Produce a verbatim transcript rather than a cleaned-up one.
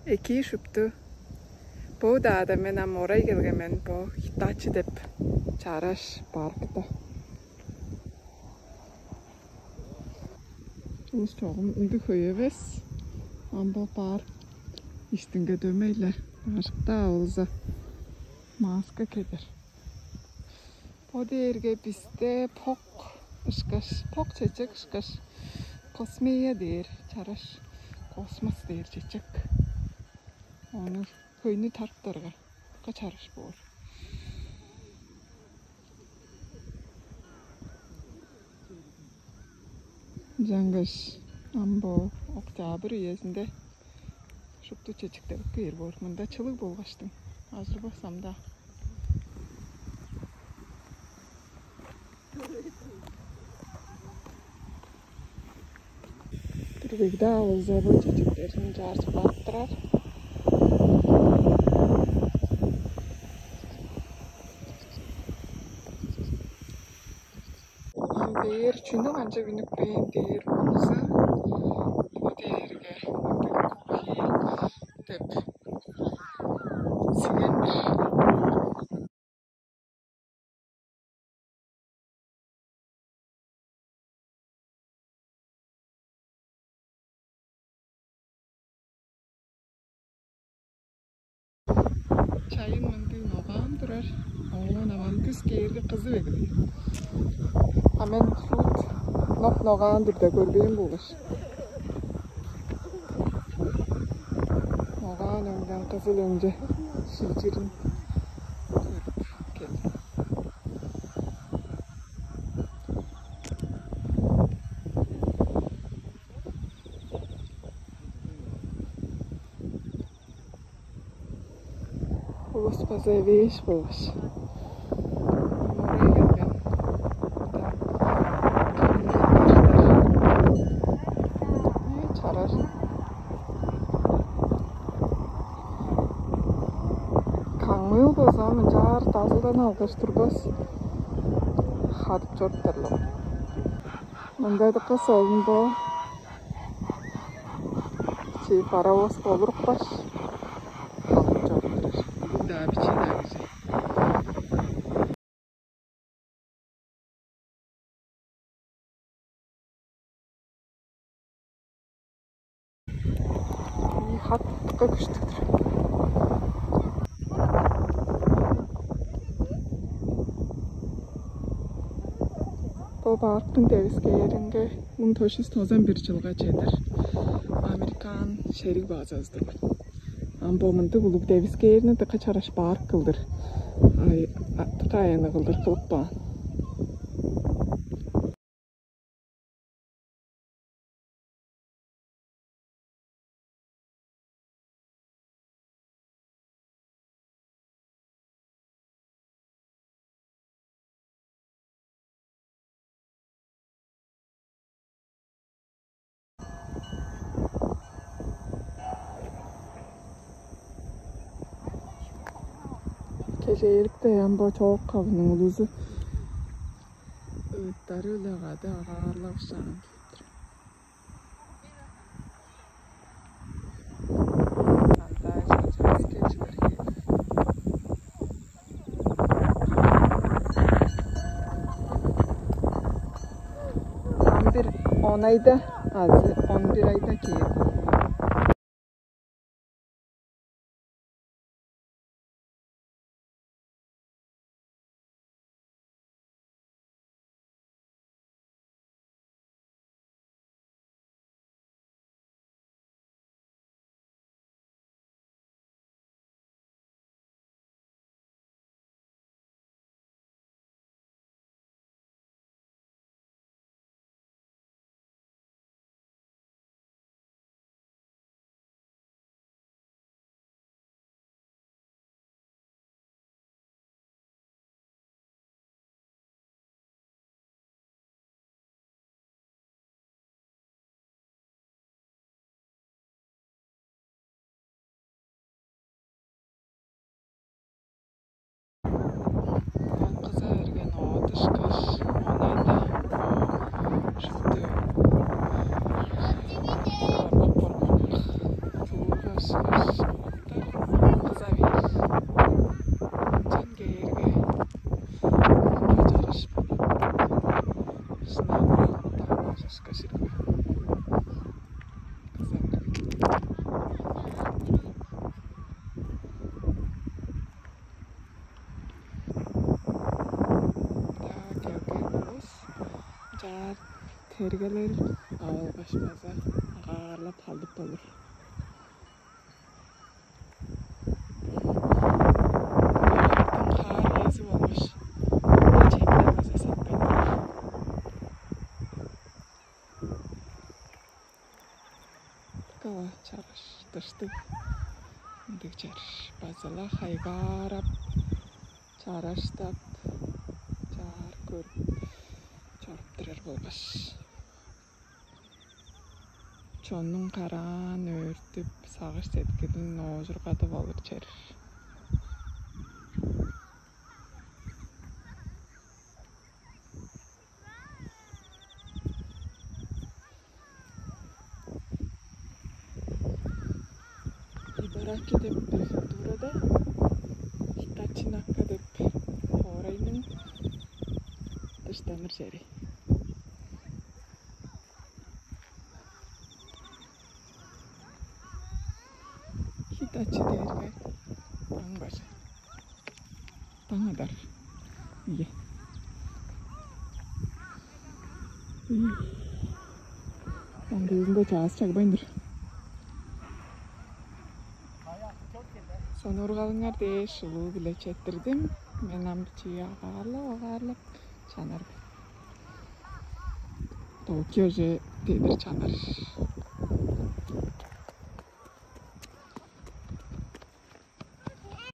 Экии шупту. Бо удаада мен ам орай келген мен, бо Хитачи деп чараш паркта. Улус чогум ындыг хөй эвес. Ам бо парк иштинге дөмей-ле, ажык-даа болза, маска кедер. Бо дээрге бисте пок ышкаш, пок чечек ышкаш, космея дээр, чараш космос дээр чечек. Ону хөйнү тарыптарга, дыка чараш боор. Ынчангаш ам бо октябрь үезинде шупту чечектелип кээр боор. Мында чылыг болгаштың, ажырбас ам-даа. Бүргүлдү алыза бо чечектерин чаарчып каап турар. Ам бээр чүнү канчап үнүпкен дээр болза, бо дээрге деп сиген-дир. Чайын мындыг ногаан турар. Оон авам күс кээрге кызып эгелээр. А мен фрукт нок ногаан турда көрбээн болгаш. Ногаан өңден кызыл өңче шилчирин көрүп келдим. Улус база эвээш болгаш. Морай келген. Чарар. Каңмыыл болза, мынчаар дазылдан алгаш турбас. Хадып чоруптарлар. Мында дыка солун бо. Чи паровоз болурупкаш, халып чоруп турар. Бүгүн-даа бичии-даа кижи. Ии, хат дыка күштүг-дүр. Бо парктың девискээринге муң тос чүс тозан бир чылга чедир американ шериг базазы турган. Ам бо мындыг улуг девискээрни дыка чараш парк кылдыр. Ай, а, дыка аянныг кылдыр кылып каан. Кежээрикте ам бо чоок кавының улузу ыыттары-биле кады агаарлап шаан кээп тур. Анда чаңчылыс кежигер кээп. Ам бир он айда азы он бир айда кээр. Кыза бээр. Ынчан кээрге, мындыг чараш болуп, шынап-ла даан ажашка ширби. Кыза бээр. Даа келген улус чаар тергелер алгаш база агаарлап халдып болур. Хаар ыязы болгаш чемден база сатпайн турар. Дыка чараш дыштыг. Ындыг чараш база-ла хайгаарап, чараштап, чаар көрүп чоруп турар болгаш. Чоннуң караан өөртүп, сагыш-сеткилин оожургадып алыр чер. Ибараки деп префектурада Хитачи-Накка деп хоорайның дыштаныр чери. Хитачи дээрге таң бажы. Таң адар. Ийе. Ийе. Ындыызында чаас чагбайн-дыр. Сонуургалыңар дээш улуу-биле четтирдим. Мен ам бичии агаарлап, агаарлап чанар мен. Токио же дедир чанар.